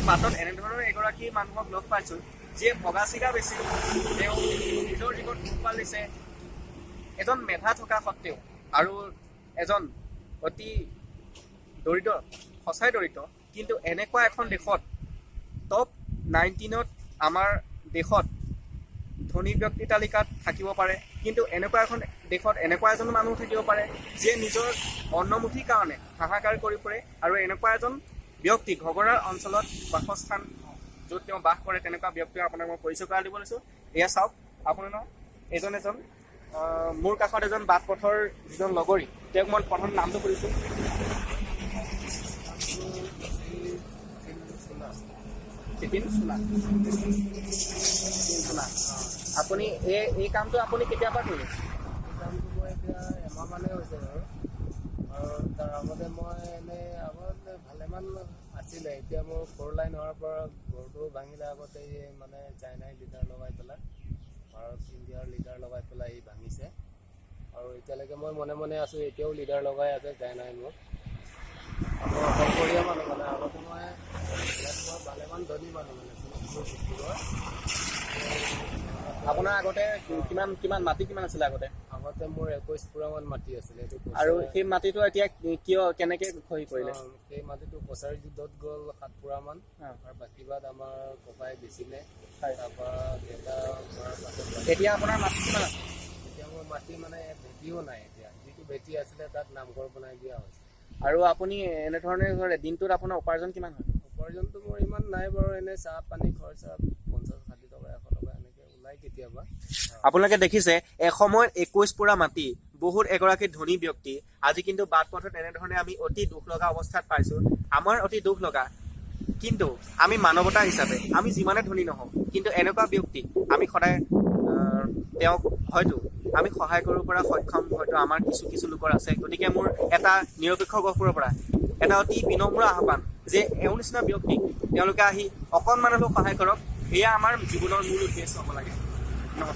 বাটত এনেধৰণৰ এগৰাকী মানুহক লগ পাইছোঁ, যিয়ে ভগা চিগা বেছি তেওঁ নিজৰ জীৱন পোহপাল দিছে। এজন মেধা থকা সত্ত্বেও আৰু এজন অতি দৰিদ্ৰ, সঁচাই দৰিদ্ৰ, কিন্তু এনেকুৱা এখন দেশত টপ 19ত আমাৰ দেশত ধনী ব্যক্তি তালিকাত থাকিব পাৰে, কিন্তু এনেকুৱা এখন দেশত এনেকুৱা এজন মানুহ থাকিব পাৰে যিয়ে নিজৰ অন্নমুঠিৰ কাৰণে হাহাকাৰ কৰি ফুৰে। আৰু এনেকুৱা এজন ব্যক্তি ঘগৰাৰ অঞ্চলত বাসস্থান, য'ত তেওঁ বাস কৰে, তেনেকুৱা ব্যক্তিক আপোনাক মই পৰিচয় কৰাই দিব লৈছোঁ। এয়া চাওক আপোনাৰ এজন এজন মোৰ কাষত এজন বাট পথৰ যিজন লগৰী, তেওঁক মই প্ৰথম নামটো সুধিছোঁ। বিপিন চোনা। বিপিন চোনা, আপুনি এই কামটো আপুনি কেতিয়াৰ পৰা কৰি আছে? এই কামটো মই এতিয়া এমাহ মানেই হৈছে বাৰু। আৰু তাৰ আগতে মই এনেই আগতে ভালেমান আছিলে। এতিয়া মোৰ ফ'ৰ লাইন হোৱাৰ পৰা ঘৰটো ভাঙিলে। আগতে এই মানে চাইনাই লিডাৰ লগাই পেলাই, ভাৰত ইণ্ডিয়াৰ লিডাৰ লগাই পেলাই সি ভাঙিছে। আৰু এতিয়ালৈকে মই মনে মনে আছোঁ। এতিয়াও লিডাৰ লগাই আছে চাইনাই মোক। আকৌ অকলশৰীয়া মানুহ, মানে আগতে মই ইয়াত মই ভালেমান ধনী মানুহ, মানে শোণিতপুৰ ডিষ্ট্ৰিক্টৰ। আপোনাৰ আগতে কিমান কিমান মাটি কিমান আছিলে আগতে? আগতে মোৰ 21 পুৰামান মাটি আছিলে। এইটো আৰু সেই মাটিটো এতিয়া কিয়, কেনেকে খহি পৰিলে? অ, সেই মাটিটো কছাৰী যুদ্ধত গ'ল 7 পুৰামান। আৰু বাকী বাদ আমাৰ ককাই বেচিলে। তাৰপৰা দেউতা মৰাৰ পাছত এতিয়া আপোনাৰ মাটি কিমান আছে? এতিয়া মোৰ মাটি মানে ভেটিও নাই। এতিয়া যিটো ভেটি আছিলে তাত নামঘৰ বনাই দিয়া হৈছে। আৰু আপুনি এনেধৰণে কৰে, দিনটোত আপোনাৰ উপাৰ্জন কিমান হয়? উপাৰ্জনটো মোৰ ইমান নাই বাৰু। এনেই চাহ পানী খৰচা 50-60 টকা, 100 টকা এনেকে ওলাই কেতিয়াবা। আপোনালোকে দেখিছে, এসময়ত 21 পুৰা মাটি বহুত এগৰাকী ধনী ব্যক্তি আজি কিন্তু বাট পথত এনেধৰণে আমি অতি দুখ লগা অৱস্থাত পাইছো। আমাৰ অতি দুখ লগা, কিন্তু আমি মানৱতা হিচাপে আমি যিমানে ধনী নহওঁ, কিন্তু এনেকুৱা ব্যক্তিক আমি সদায় তেওঁক হয়তো আমি সহায় কৰিব পৰা সক্ষম হয়তো আমাৰ কিছু কিছু লোকৰ আছে। গতিকে মোৰ এটা নিৰপেক্ষ গহপুৰৰ পৰা এটা অতি বিনম্ৰ আহ্বান যে এওঁৰ নিচিনা ব্যক্তিক তেওঁলোকে আহি অকণমান হ'লেও সহায় কৰক। এয়া আমাৰ জীৱনৰ মূল উদ্দেশ্য হ'ব লাগে। নমস্কাৰ।